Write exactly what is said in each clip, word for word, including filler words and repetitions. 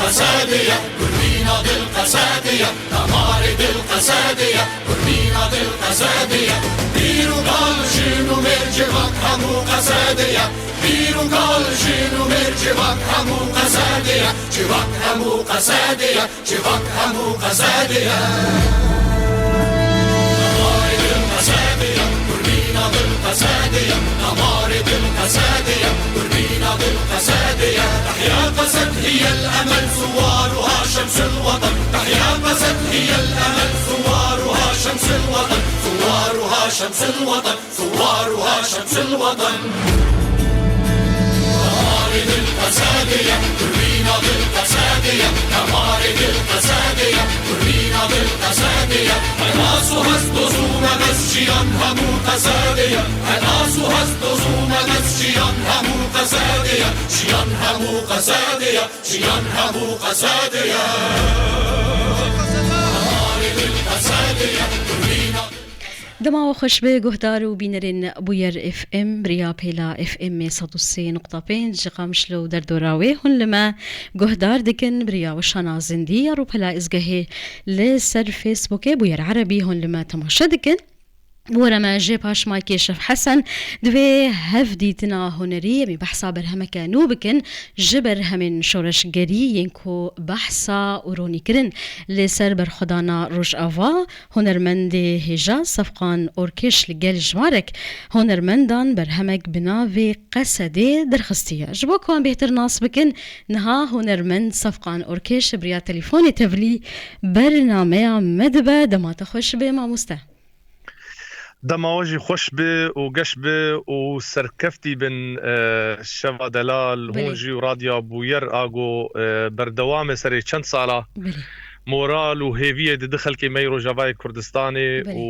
Qesedê ye, kurmîna dil qesedê ye, damarê dil qesedê ye, kurmîna dil qesedê ye. Pîr û kal, jin û mêr, civak hemû qesedê ye. Pîr û kal, jin û mêr, civak hemû qesedê ye. Civak hemû qesedê ye, civak hemû qesedê ye. Damarê dil qesedê ye, kurmîna dil qesedê ye. Damarê dil qesedê ye, kurmîna dil qesedê ye. Tehya qesed hiye l-emel, suwaruha şemsul watan. Tehya qesed hiye l-emel, suwaruha şemsul watan. Suwaruha şemsul watan. Suwaruha şemsul watan. Damarê dil qesedê ye, kurmîna dil qesedê ye. Damarê dil qesedê ye, kurmîna dil qesedê ye. Helas û hest, doz û nebez, jiyan hemû qesedê ye. Helas û hest, doz û nebez, jiyan hemû qesedê ye. Jiyan hemû qesedê ye. Jiyan hemû qesedê ye. Damarê dil qesedê ye, kurmîna dil qesedê ye. Dema we xweş be, guhdar û bînerên Bûyer F M, bi riya pêla F M sed û sê nokta pênc ji Qamişlo û derdora wê hûn li me guhdar dikin, bi riya weşana zindî ya rûpela Îzgehê li ser Facebookê Bûyer Erebî hûn li me temaşe dikin. Were me jê paş maykê Şef Hesen, divê hevdîtina hunerî em ê behsa berhemeke nû bikin ji berhemên şoreşgerî yên ku behsa û ronîkirin li ser berxwedana Rojava, hunermendê hêja Sefqan Orkêş li gel jimarek hunermendan berhemek bi navê Qesedê derxistiye. Ji bo ku em bêhtir nas bikin, niha hunermend Sefqan Orkêş bi riya telîfonê tevlî bernameya me dibe. Dema te xweş be, mamoste. Dema we jî xweş be û geş be û serkeftî bin, e, şeva delal, hûn Belê. jî û Radya Bûyer a ku, e, berdewam e serê çend sala. Belê. Moral û hêviyê didi xelkê me yê Rojavayê Kurdistanê Belê. û,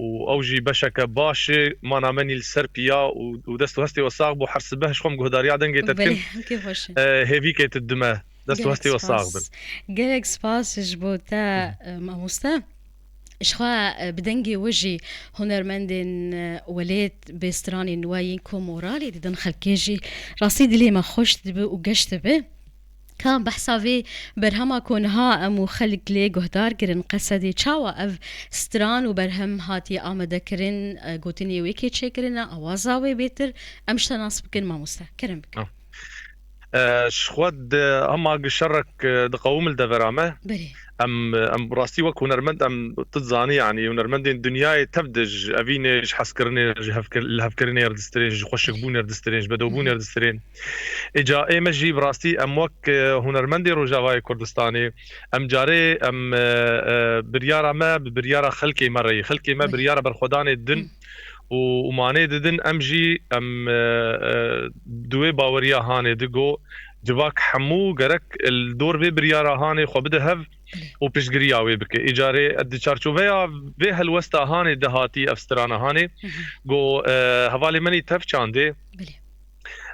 û ew jî beşeke baş e, mana me nî li ser piya û, û dest û hestê we sax bo, her sibe ji xwe em guhdariya dengê te dikin. Belê, kêf xweş e. E, hêvîkê tu dime. Dest û Gelek hestê we sax spas. bin. Gelek spas ji bo te, Hı. e, mamoste. Ji xwe, e, bi dengê we jî hunermendên, e, welêt bi stranên we yên ku moralê didin xelkê jî rastî dilê me xweş dibe û geş dibe. Ka behsa vê berhema ku niha em û xelk lê guhdar kirin, Qesedê, çawa ev stran û berhem hatiye amadekirin, e, gotinê wê kê çêkirine, awaza wê bêtir, em ji te nas bikin, mamoste. Kerem bikin. Ah. E, ji xwe di hema gi şerek, e, diqewim li devera me. Belê. Em, em rastî wek hunermend em tu dizanî, yanî hunermendên dinyayê tev de ji evînê, ji hezkirinê, ji hevkir-, li hevkirinê re distirên, ji xweşikbûnê re distirên, ji bedewbûnê re distirên. Îca ê me jî bi rastî em wek, e, hunermendê Rojavayê Kurdistanê, em carê em, e, e, biryara me bi biryara xelkê me re ye. Xelkê me Belê. biryara berxwedanê din Hı. û, û manê didin, em jî em, e, e, di wê baweriya hanê di go civak hemû gerek li dor vê biryara hanê xwe bide hev Belê. û piştgiriya wê bike. Îcarê di çarçoveya vê helwesta hanê de hatî ev strana hanê Hı hı. go, e, hevalê min î tev çandê. Belê.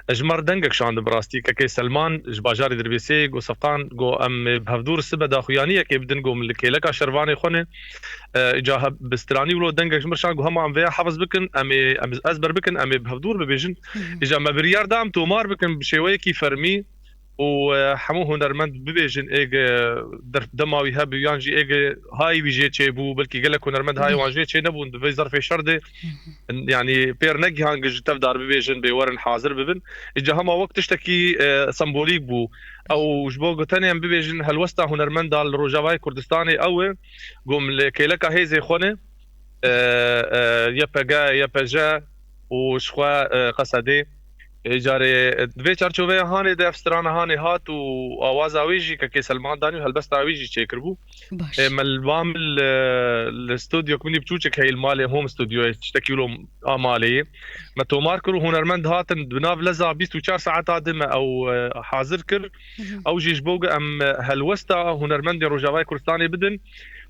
Ez ji me re dengek şandim bi rastî. Kekê Selman ji bajarê Dirbêsê got, Sefqan, got, em ê bi hevdû re sibe daxuyaniyekê bidin, got, min li kêleka şervanê xwe ne. E, îca he-, bi stranî wilo dengek ji min re şand, got, hema em vêya hefz bikin, em ê, em ez ber bikin, em ê bi hevdû re bibêjin. Hı hı. Îca me biryar da em tomar bikin bi şêweyekî fermî û, e, hemû hunermend bibêjin, êg, e, der-, dema wî hebû yan jî êg, e, hayê wî jê çêbû, belkî gelek hunermend hayê Hı. wan jê çênebûn di vê zerfê şer de. Hı hı. Yanî pêr negihan gi ji tev dar bibêjin, bê werin hazir bibin. Îca hema wek tiştekî, e, sembolîk bû. Ew ji bo ku tenê em bibêjin, helwesta hunermenda li Rojavayê Kurdistanê ew e, ku em li kêleka hêzê xwe ne, e, e, Y P G, Y P J û ji xwe, e, Qesedê. Ê carê, e, di vê çarçoveya hanê de ev strana hanê hat û awaza wê jî kekê Selman danî û helbesta wê jî çêkiribû. Baş. Ê, me li van li, li stûdyo ku min î biçûçik heyî li malê home stûdyoyê, tiştekî wilo a malê ye. Me tomar kir û hunermend hatin bi nav leza bîst û çar saeta di me ew, e, hazir kir. Hı hı. Ew jî ji bo ku em, e, helwesta hunermendên Rojavayê Kurdistanê bidin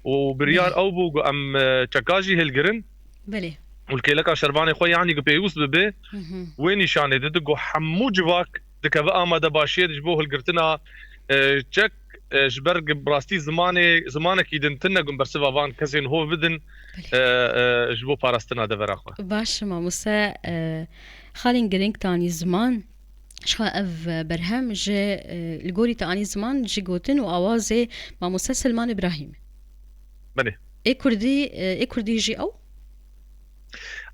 û biryar Belê. ew bû ku em, e, çeka jî hilgirin. Belê. Û li kêleka şervanê xwe, yanî ku pêwîst bibe, Hı hı. wê nîşanê dide ku hemû civak dikeve amadebaşiyê de ji bo hilgirtina, e, çek, e, ji ber ku bi rastî zimanê, zimanekî din tune ku em bersiva van kesên hov bidin, Belê. e, e, ji bo parastina devera xwe. Baş, mamoste, e, xalên girîng tanî ziman. Ji xwe ev berhem ji, e, li gorî te anî ziman ji gotin û awazê mamoste Silman Îbrahîm. Belê. Ê kurdî, e, ê kurdî jî ew?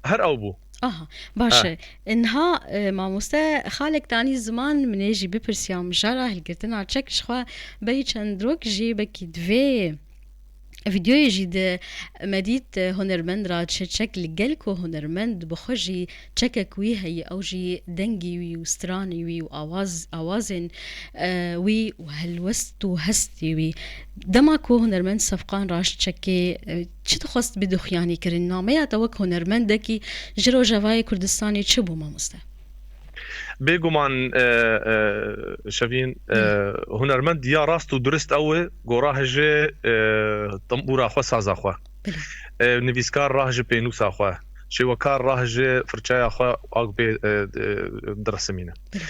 Her ew bû. Aha, baş e. Niha, e, mamoste xalek te anî ziman, min ê jî bipirsiya mijara hilgirtina çek ji xwe beyî çend rok jî belkî divê vîdeoyê jî di me dît, e, hunermend re çe-, çek li gel ku hunermend bi xwe jî çekek wî heye, ew jî dengê wî û stranê wî û awaz, awazên, e, wî û helwest û hestê wî. Dema ku hunermend Sefqan Raşt çekê, e, çi dixwest bide xuyanîkirin? Nameya te wek hunermendekî ji Rojavayê Kurdistanê çi bû, mamoste? Bêguman, e, e, Şevîn, e, hunermend ya rast û durist ew e, ku rah ji, e, tembûra xwe, saza xwe. Belê. E, nivîskar rah ji pênûsa xwe. Şêwekar rah ji firçeya xwe ak bê, e, e, diresimîne. Belê.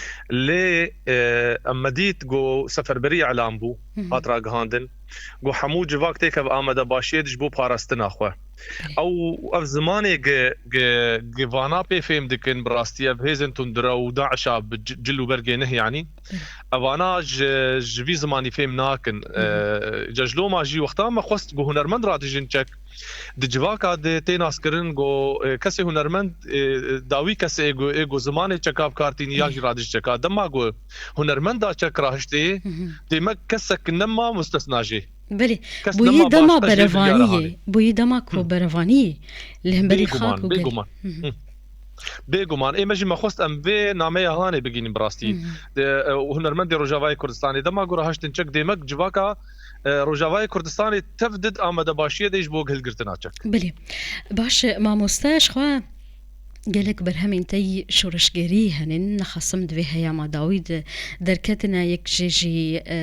Lê, e, em me dît ku seferberî îlan bû, Hı hı. hat ragihandin. Ku hemû civak têkev amadebaşiyê ji bo parastina xwe. Ew, ev zimanê gi, gi, gi vana pê fêm dikin, bi rastî ev hêzên tundrew û DAIŞa bi ci-, cil û bergê neh, yanî. Evana ji, ji vî zimanî fêm nakin. Hı hı. E, ca ji loma jî wexta me xwest ku hunermend radijin çek, di civaka de tê naskirin ku, e, kesê hunermend, e, dawî kesê ê ku, ê ku zimanê çeka bi kar tînî yan Hı. jî radij çeka. Dema ku hunermenda çek rahiştê, Hı hı. demek kesek nema mustesna jê. Belê. Kes Bûyî nema dema baş ez jê biryara berevaniyê. hanê. Bûyî dema ku Hı. berevaniyê li hemberî Bêguman, xak û gel. bêguman. Hı hı. Hı. Bêguman. Ê me jî me xwest em vê nameya hanê bigînin bi rastî. Hı hı. De, e, û hunermendê Rojavayê Kurdistanê dema ku rahiştin çek demek civaka, e, Rojavayê Kurdistanê tev did amadebaşiyê de ji bo hilgirtina çek. Belê. Baş e, mamoste, ji xwe gelek berhemên te yî şoreşgerî henin, nexasim di vê heyama dawî de derketine, yek jê jî, e,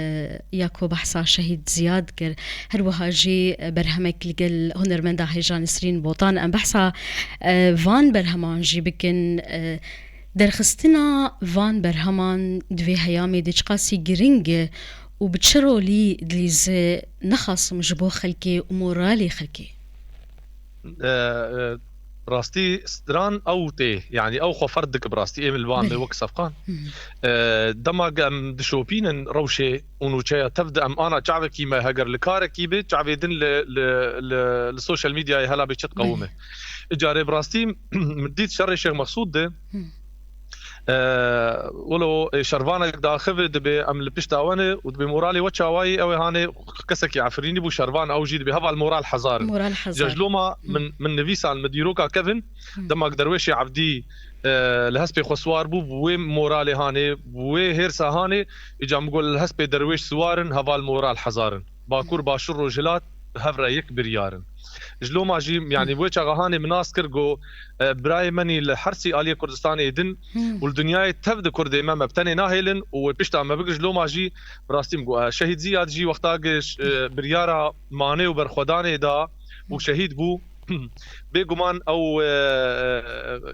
ya ku behsa Şehîd Ziyad kir, her wiha jî, e, berhemek li gel hunermenda hêja Nisrîn Botan. Em behsa, e, van berheman jî bikin. E, derxistina van berheman di vê heyamê de çiqasî giring e û bi çi rolî dilîze, nexasim ji bo xelkê û moralê xelkê? E, e, rastî stran ew tê, yanî ew xwe ferd dike bi rastî, ê min li van me Belê. wek Sefqan. Hı hı. E, dema ku em dişopînin rewşê û nûçeya tev de, em ana çavekî me heger li karekî be, çavê din li, li, li, li social medyayê hela bê çi diqewime. Belê. Îcarê bi rastî min dît şerê Şêx Mexsûd de, Hı. e, wilo, e, şervanek daxive dibe em li pişta we ne û dibe moralê we çawayî, ew ê hanê kesekî Efrînî bû şervan, ew jî dibe heval moral hezar in. Moral hezar. Ca ji loma Hı. min, min nivîsan, min dîroka kevin, Hı. dema ku Derwêşê Evdî, e, li hespê xwe siwar bû, bi wê moralê hanê, bi wê hêrsa hanê, îca min got li hespê Derwêş siwar in, heval moral hezar in. Bakur, Hı. Başûr, Rojhilat hev re yek biryar in. Ji loma jî, yanî Hı. wê çaxa hanê min nas kir, got, e, birayê menî li her sî aliyê Kurdistanê din Hı. û li dinyayê tev di Kurdê me, me bi tenê nahêlin û wê pişta me bigir. Ji loma jî bi rastî min got, e, Şehîd Ziyad jî wexta giş, e, biryara manê û berxwedanê da û Hı. şehîd bû. Bêguman ew, e,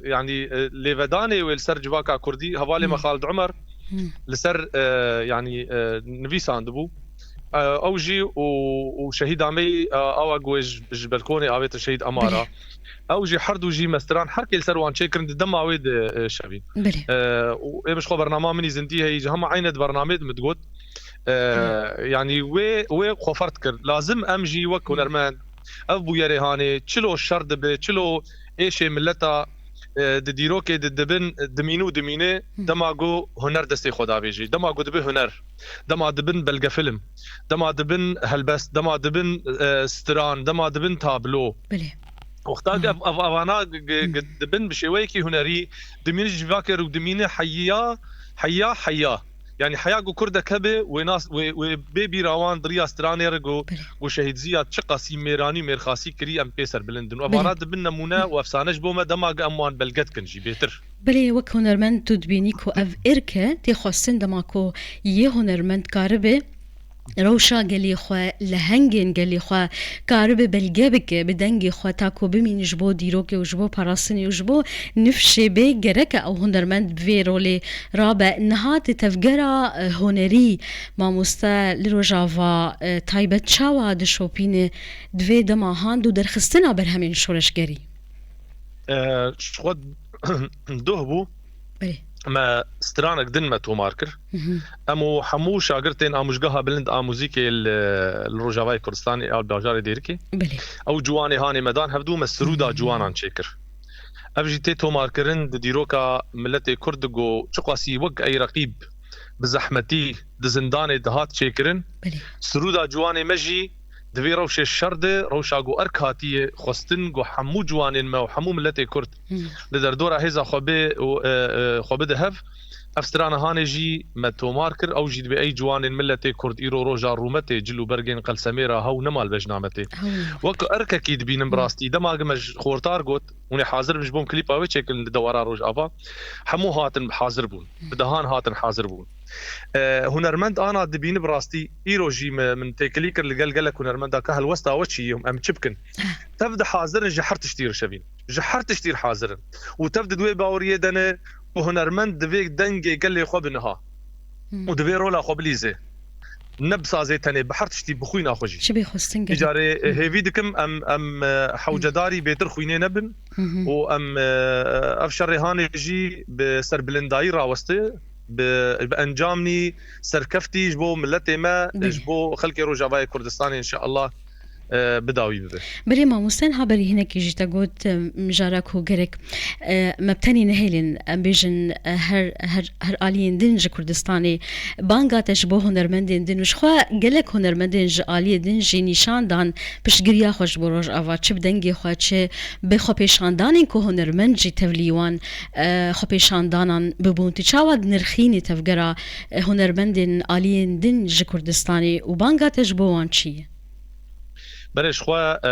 e, yanî, e, lêvedanê wê li ser civaka Kurdî, hevalê me Hı. Xalid Umer Hı. li ser, e, yanî, e, nivîsandibû. E, ew jî û, û şehîda me, e, awa ku wê ji, ji belkonê avêtin şehîd Emara. Belê. Ew jî her du jî me stran, her kê li ser wan çêkirin di dema wê de, e, Şevîn. Belê. E, û ê min ji xwe bernama min î zindî heyî, ji hema eyne di bernamê de min digot. E, Belê. yanî wê, wê xwe ferd kir. Lazim em jî wek Hı. hunermend ev bûyerê hanê, çilo şer dibe, çilo êşê mileta, e, di dîrokê de dibin, dimîne û dimîne, Hı. dema ku huner destê xwe davêjî, dema ku dibe huner, dema dibin belgefilm, dema dibin helbest, dema dibin, e, stiran, dema dibin tablo. Belê. Wexta ku Aha. ev, ev, evana g-, g-, Hı. g-, dibin bi şêweyekî hunerî, dimîne ji civakê re û dimîne heya, heya, heya. Yanî heya ku kurdek hebe, wê nas, wê, wê bê bîra wan di riya stranê re ku, Belê. ku Şehîd Ziyad çiqasî mêranî û mêrxasî kirî, em pê serbilind in. Û Belê. evana dibin nemûne û efsane ji bo me, dema ku em wan belge dikin jî bêtir. Belê, wek hunermend tu dibînî ku ev irk e, tê xwestin dema ku yê hunermend karibe rewşa gelê xwe, lehengên gelê xwe karibe belge bike, bi dengê xwe ta ku bimîne ji bo dîrokê û ji bo parastinê û ji bo nifşê bê, gerek e ew hunermend bi vê rolê rabe. Niha di tevgera, e, hunerî, mamoste, li Rojava, e, taybet çawa dişopîne di vê dema han û derxistina berhemên şoreşgerî? E, ji xwe doh bû. Belê. me stranek din me tomar kir. Em û hemû şagirtên Amûjgeha Bilind a Muzîkê li, li Rojavayê Kurdistanê a li bajarê Dêrikê. Belê. Ew ciwanê hanê me dan hevdû, me sirûda ciwanan çêkir. Ev jî tê tomarkirin di dîroka miletê Kurd de, ku çiqasî wek ey reqîb bi zehmetî di zindanê dihat çêkirin. Belê. Sirûda ciwanê me jî di vê rewşê şer de, rewşa ku erk hatiye xwestin, ku hemû ciwanên me û hemû miletê Kurd li derdora hêza xwe bê û, e, e, xwe bide hev. Ev strana hanê jî me tomar kir, ew jî dibê ey ciwanên miletê Kurd îro roja rûmetê, cil û bergên qelsemê re hew nema li bejna me tê. Hew nema. Wek erkekî dibînim bi rastî, dema me ji xortar got, hûn ê hazir bin ji bo em klîpa wê çêkin li dewara Rojava, hemû hatin hazir bûn. Bi dehan hatin hazir bûn. E, hunermend ana dibîni bi rastî, îro jî me, min têkilî kir li gel gelek hunermenda ka helwesta we çi ye, em çi bikin? Tev di hazir in ji her tiştî re şevîn. Ji her tiştî re hazir in. Û tev di wê baweriyê de ne ku hunermend divê dengê gelê xwe bi niha û divê rola xwe bilîze. Ne bi sazê tenê, bi her tiştî, bi xwîna xwe jî. Çi bê xwestin gerek. Îcarê, e, hêvî dikim em, em, e, hewcedarî bêtir xwînê nebin û em, e, ev şerê hanê jî bi serbilindayî raweste, bi, bi encamnî serkeftî ji bo miletê me, Belê. ji bo xelkê Rojavayê Kurdistanê înşeallah, e, bi dawî bibe. Belê mamoste, niha berî hinekî jî te got, e, mijara ku gerek, e, me bi tenê nehêlin, em bêjin, e, her, her, her aliyên din ji Kurdistanê. Banga te ji bo hunermendên din û ji xwe gelek hunermendên ji aliyê din jî nîşan dan piştgiriya xwe ji bo Rojava, çi bi dengê xwe, çi bi xwepêşandanên ku hunermend jî tevlî wan, e, xwepêşandanan bibûn. Tu çawa dinirxînî tevgera, e, hunermendên aliyên din ji Kurdistanê û banga te ji bo wan çi ye? Belê, ji xwe, e,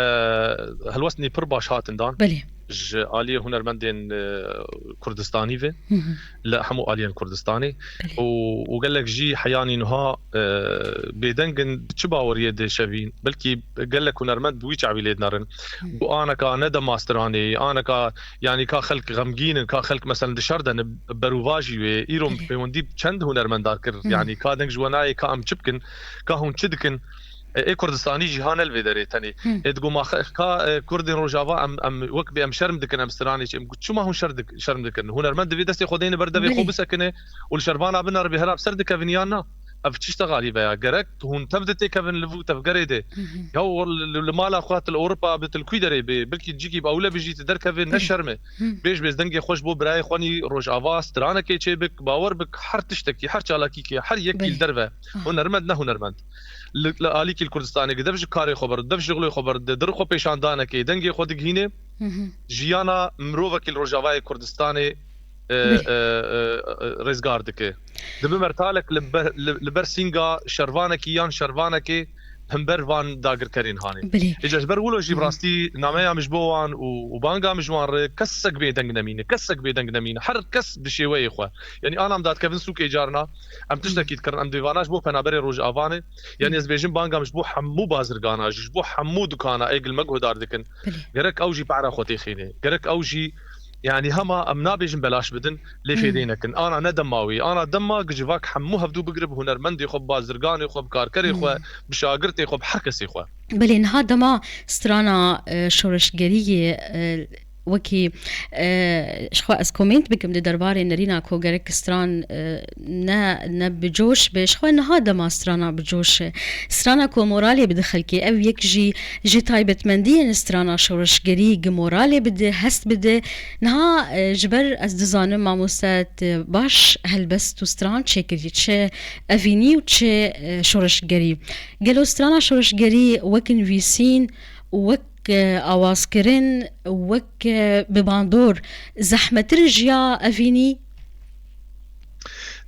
helwestnî pir baş hatin dan. Belê. Ji aliyê hunermendên, e, Kurdistanî ve, Hı hı. li hemû aliyên Kurdistanê. Belê. Û, û gelek jî heyanî niha, e, bêdeng in, çi baweriyê dê şevîn. Belkî gelek hunermend bi wî çavî lê dinerin. Hı. Ku aneka ne dema stranê, aneka, yanî ka xelk xemgîn in, ka xelk, meselen, di şer de ne, berûvajî wê. Îro Belê. pêwendî bi çend hunermenda kir. Hı. Yanî ka deng ji we nayê, ka em çi bikin, ka hûn çi dikin? E, ê Kurdistanî jî ha ne li vê derê tenê. Hı. Ê digo ma xe-, ka, e, Kurdên Rojava em, em wek bê em şerm dikin, em stranê çi. Em got, çima hûn şer dik-, şerm dikin? Hunermend divê destê xwe deyne ber devê Belê. xwe bisekine û li şervana binere bê hela bi ser dikevin yan na? Ev çi ştegalî veya? Gerek hûn tev de têkevin li vû tevgerê de. Hı hı. Ya li, li, li mala xwe, til Ewropa, bi til kû derê bê, belkî cîkî bi ewle bijî, tu derkevê, ne Belê. şerm e. Hı. Bêj bêz dengê xwe ji bo birayê xwe nî Rojava, stranekê çêbik, bawer bik, her tiştekî, her çalakîkê, her yekî Belê. li derve. Ah. Hunermend, ne hunermend. Li, li alîkî li Kurdistanê, dev ji karê xwe berde, dev ji xulê xwe berde, dir xwe pêşandanekê, dengê xwe digihînê, Hı hı. jiyana mirovekî li Rojavayê Kurdistanê, e, Belê. e, e, e, rêzgar dike. Dibe mertalek li ber, li, li ber sînga şervanekî yan şervanekê himber van dagirkerên hanê. Belê. Îca ji ber wilo jî Hı hı. bi rastî nameya min ji bo wan û, û banga min ji wan re kesek bêdeng nemîne, kesek bêdeng nemîne. Her kes bi şêweyê xwe. Yanî ana em dadikevin sûkê carna, em Hı. tiştekî dikirin, em divê vana ji bo penaberê Rojava ne. Yanî Hı. ez bêjim banga min ji bo hemû bazirgana jî, ji bo hemû dukana ê gil me guhdar dikin. Belê. Gerek ew jî pehra xwe têxîne. Gerek ew jî, yanî hema em nabêjin belaş bidin, lê Hı. fêdê nekin. Ana ne dema wê. Ana dema gi civak hemû hevdû bigire bi hunermendê xwe, bi bazirganê xwe, bi karkerê xwe, Hı. bi şagirtê xwe, bi her kesê xwe. Belê, niha dema strana, e, şoreşgeriyê, e, wekî, e, ji xwe ez komênt bikim di derbarê nerîna ku gerek stran, e, ne, ne bi coş be, ji xwe niha dema strana bi coş e. Strana ku moralê bide xelkê, ev yek jî ji taybetmendiyên strana şoreşgerî, gi moralê bide, hest bide. Niha, e, ji ber ez dizanim mamoste te baş helbest û stran çêkirî, çi evînî û çi, e, şoreşgerî. Gelo strana şoreşgerî wek nivîsîn û wek, e, awazkirin, wek, e, bi bandor zehmettir ji ya evînî?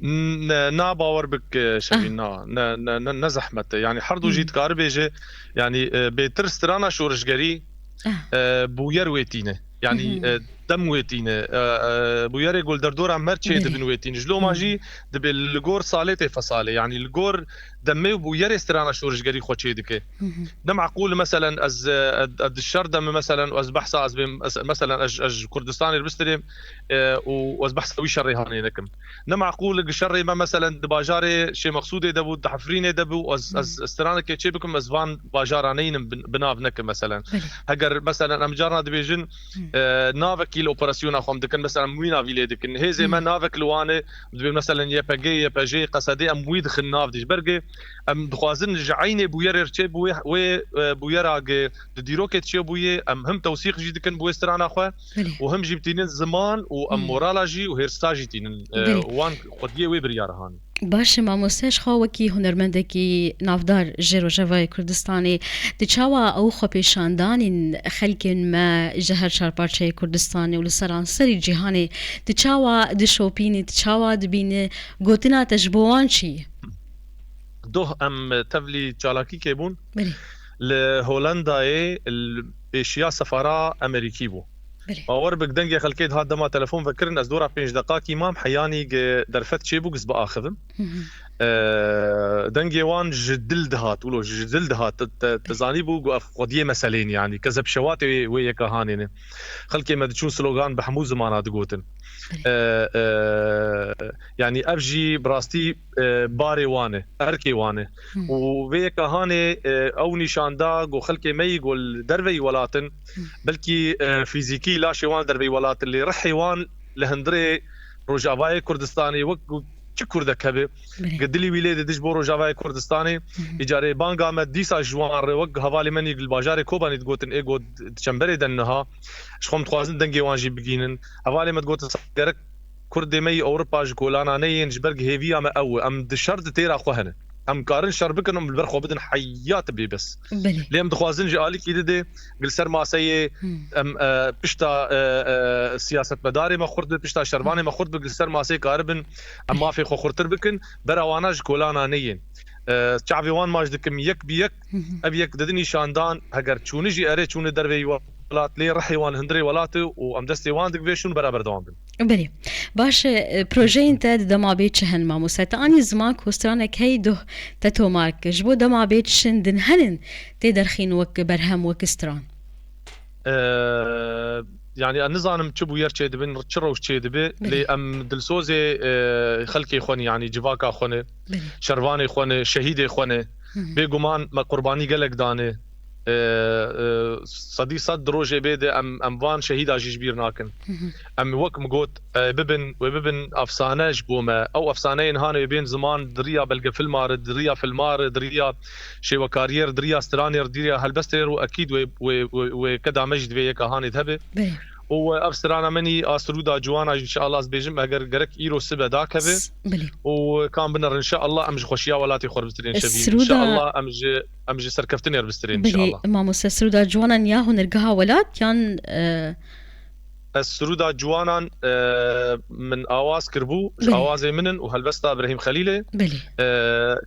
Ne, na bawer bik, e, Şevîn, Ah. na. Ne, ne, ne, ne zehmet e. Yanî her du jî Hmm. dikare bêje, yanî, e, bêtir strana şoreşgerî, Ah. e, bûyer wê tîne. Yanî, Hı hı. e, dem wê tîne. E, e, bûyerê gul derdora mer çê Belê. dibin wê tîne. Ji loma Hı hı. jî dibê li gor salê tê fesalê. Yanî li gor demê û bûyerê strana şoreşgerî xwe çê dike. Hı hı. Ne meqûl, meselen, ez, e, ez di şer de me, meselen, ez behsa, ez bêm, ez, meselen, ez, ez ji Kurdistanê bistirêm, e, û ez behsa wî şerê hanê nekim. Ne meqûl, gi şerê me, meselen, di bajarê Şêmexsûdê de bû, di Hefrînê de bû, ez, Hı. ez stranekê çê bikim, ez van bajara neynim, bin-, binav nekim, meselen. Belê. Heger, meselen, em carna dibêjin, Hı. e, navek şekîl operasyona xwe em dikin, mesela em wî navî lê dikin. Hêzê me navek li wan e, dibê mesela Y P G, Y P J, Qesedê em wî dixin nav dî. Ji ber ge em dixwazin ji eynê bûyerê re çê bûyê, wê, e, bûyera ge di dîrokê çê bûyê, em him tewsîq jî dikin bi wê strana xwe Belê. û him jî bitînin ziman û em Hmm. morala jî û hêrsa jî tînin. E, Belê. wan xwediyê wê biryara hanê. Baş e, mamoste, ji xwe wekî hunermendekî navdar ji Rojavayê Kurdistanê, tu çawa ew xwepêşandanên xelkên me ji her çar parçeyê Kurdistanê û li seranserî cîhanê, tu çawa dişopînî, tu çawa dibînî, gotina te ji bo wan çi ye? Doh em tevlî çalakîkê bûn. Belê. Li Holendayê li pêşiya sefara Amerîkî bû. Belê. Bawer bik, dengê xelkê dihat dema telefon vekirin, ez dora pênc deqakî mam, heyanî gi derfet çêbû, giz biaxivim. Hı hı. Ee, dengê wan ji dil dihat, wilo ji dil dihat. Te, te, te zanîbû ku ev xwediyê meselên, yanî kezeb şewatê wê, wê yeka hanê ne. Xelkê me diçûn slogan bi hemû zimana digotin. Belê. Ee, ee, yanî ev jî bi rastî, ee, barê wan e, erkê wan e. Hı. Û vê yeka hanê, ee, ew nîşan da ku xelkê me yî ku li derveyî welatin, Hı. belkî, ee, fîzîkî laşê wan li derveyî welatin, lê rihê wan li hundirê Rojavayê Kurdistanê wek ku çi Kurdek hebe, Belê. gi dilî wî lê didij bo Rojavayê Kurdistanê. Hı hı. Îcarê banga me dîsa ji wan re wek hevalê me nî li bajarê Kobanî digotin, ê got di çemberê de niha. Ji xwe em dixwazin dengê wan jî bigînin. Hevalê me digotin, gerek Kurdê me yî Ewropa ji kolana neyên, ji ber hêviya me ew e. Em di şer di têra xwe hene. Em karin şer bikin, em li ber xwe bidin heyat bê bes. Belê. Lê em dixwazin ji alîkî didê, li ser maseyê Hmm. em, e, pişta, e, e, siyasetmedarê me xurt bi, pişta şervanê me xurt bi, li ser maseyê karibin, em mafê xwe xurtir bikin, bera wana ji kolana neyên. E, çavê wan maç dikim yek bi yek, Hı hı. ev yek didin nîşandan, heger çûni jî erê çûni derveyî welat, lê rihê wan hundirê welat e û em destê wan digvêşin û beraber dewam bin. Belê. Baş e, projeyên te di dema bê çi hen, mamoste? Te anî ziman ku stranek hey duh te tomar kir. Ji bo dema bê çi şin din henin tê derxîn wek berhem, wek stran? Ee, yanî ez nizanim çi bûyer çêdibin, çi rewş çêdibe, Belê. lê em dilsozê, e, xelkê xwe ne, yanî civaka xwe ne, Belê. şervanê xwe ne, şehîdê xwe ne. Hı hı. Bêguman me qurbanî gelek dane. Ee, e, sedî sed di rojê bê de em, em van şehîda jî ji bîr nakin. Hı hı. Em wek min got, e, bibin, wê bibin efsane ji bo me. Ew efsaneyên hanê wê bên ziman di riya belgefilma re, di riya filma re, di riya şêwekariyê re, di riya stranê re, di riya helbestê re û ekîd wê, wê, wê, wê keda me jî divê yeka hanê de hebe. Belê. Û, e, ev strana min î a Sirûda Ciwana jî, inşallah, ez bêjim, eger gerek îro sibe dakeve. S-, belê. Û kam binerin, inşallah, em ji xweşiya welatê xwe re bistirên E, şevî. Sirûda İnşallah, em ji, em ji serkeftinê re bistirên, Belê, inşallah. Mamoste, Sirûda Ciwana ya Hunergeha Welat yan, e, Ez Sirûda Ciwanan, e, min awaz kiribû, ji Belê. awazê min in û helbesta Birahîm Xelîlê. Belê. E,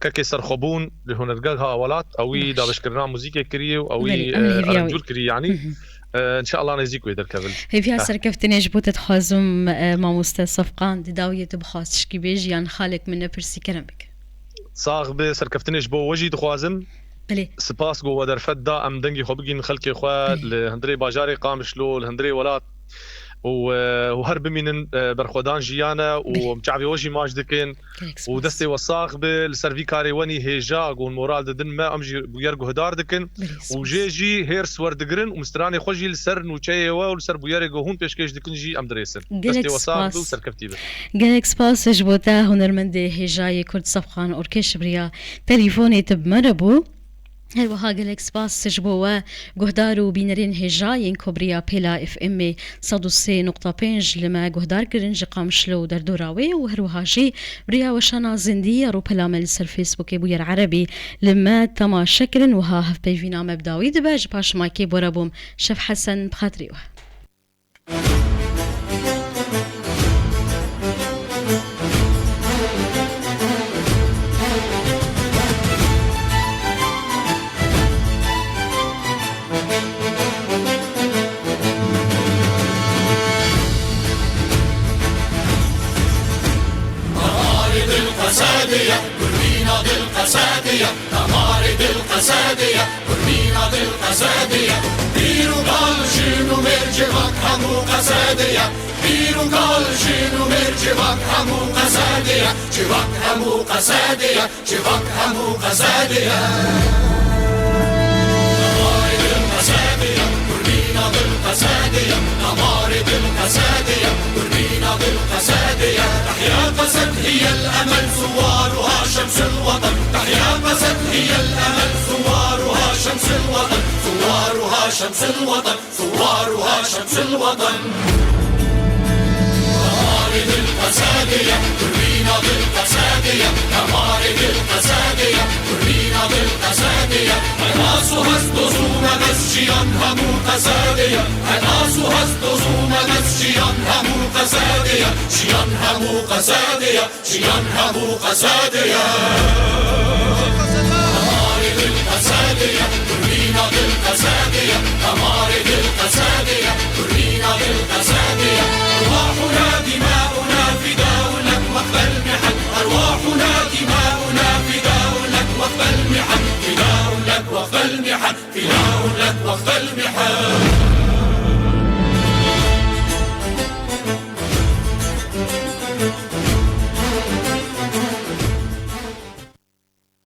kekê serxwebûn li Hunergeha Welat, ewî Baş. dabeşkirina muzîkê kiriye û ewî, Belê, em e, hêviya wî. aranjûr kiriye, yanî. Hı hı. E, inşallah nêzîk wê derkevin. Hêviya Heh. serkeftinê ji bo te dixwazim, e, mamoste Sefqan, di dawiyê tu bi xwazişkî bêjî yan xalek min ne pirsî kerem bike. Sax be, serkeftinê ji bo we jî dixwazim. Belê. Spas ku we derfet da em dengê xwe bigînin xelkê xwe Belê. li hundirê bajarê Qamişlo, li hundirê welat û, e, û her bimînin, e, berxwedan jiyan e û Belê. em çavê we jî maç dikin Gelek û spas. destê we sax be. Li ser vî karê wenî hêja ku hûn moral didin me, em jî bûyer guhdar dikin Belê, û spas. jê jî hêrs werdigirin û stranê xwe jî li ser nûçeyê we û li ser bûyerê ku hûn pêşkêş dikin jî em dirêsin. Gelek Destê we sax be û spas. serkeftî be. Gelek spas ji bo te, hunermendê hêjayê Kurd Sefqan Orkeş, bi riya telefonê tu bi me re bû. Her wiha gelek spas ji bo we, guhdar û bînerên hêja yên ku bi riya pêla F M'ê sed û sê nokta pênc li me guhdar kirin ji Qamişlo û derdora wê û her wiha jî bi riya weşana zindî ya rûpela me li ser Facebookê Bûyer Erebî li me temaşe kirin. Wiha hevpeyvîna me bi dawî dibe, ji paş makê bore bûm Şef Hesen bi xatirê we. Damarê dil qesedê ye, kurmîna dil qesedê ye, damarê dil qesedê ye, kurmîna dil qesedê ye. Pîr û kal, jin û mêr, civak hemû qesedê ye. Pîr û kal, jin û mêr, civak hemû qesedê ye. Civak hemû qesedê ye. Civak hemû qesedê ye. Damarê dil qesedê ye. Kurmîna dil qesedê ye. Damarê dil القسادية، تحيا قسد هي الأمل، ثوارها شمس الوطن. تحيا قسد هي الأمل، ثوارها شمس الوطن. ثوارها شمس الوطن، ثوارها شمس الوطن. تمارد القسادية، كلنا بالقسادية. تمارد القسادية، كلنا بالقسادية. Enas û hest doz û medes jiyan hemû qesedê ye. Enas û hest doz û medes jiyan hemû qesedê ye. Jiyan hemû qesedê ye. Jiyan hemû qesedê ye. Hemarê dil qesedê ye. Kurmîna dil qesedê ye. Hemarê dil qesedê ye. Kurmîna dil qesedê ye. أرواحنا دماؤنا فداء لك وقت المحن. أرواحنا دماؤنا فداء لك وقت المحن. فداء لك وقت المحن. فداء لك وقت المحن.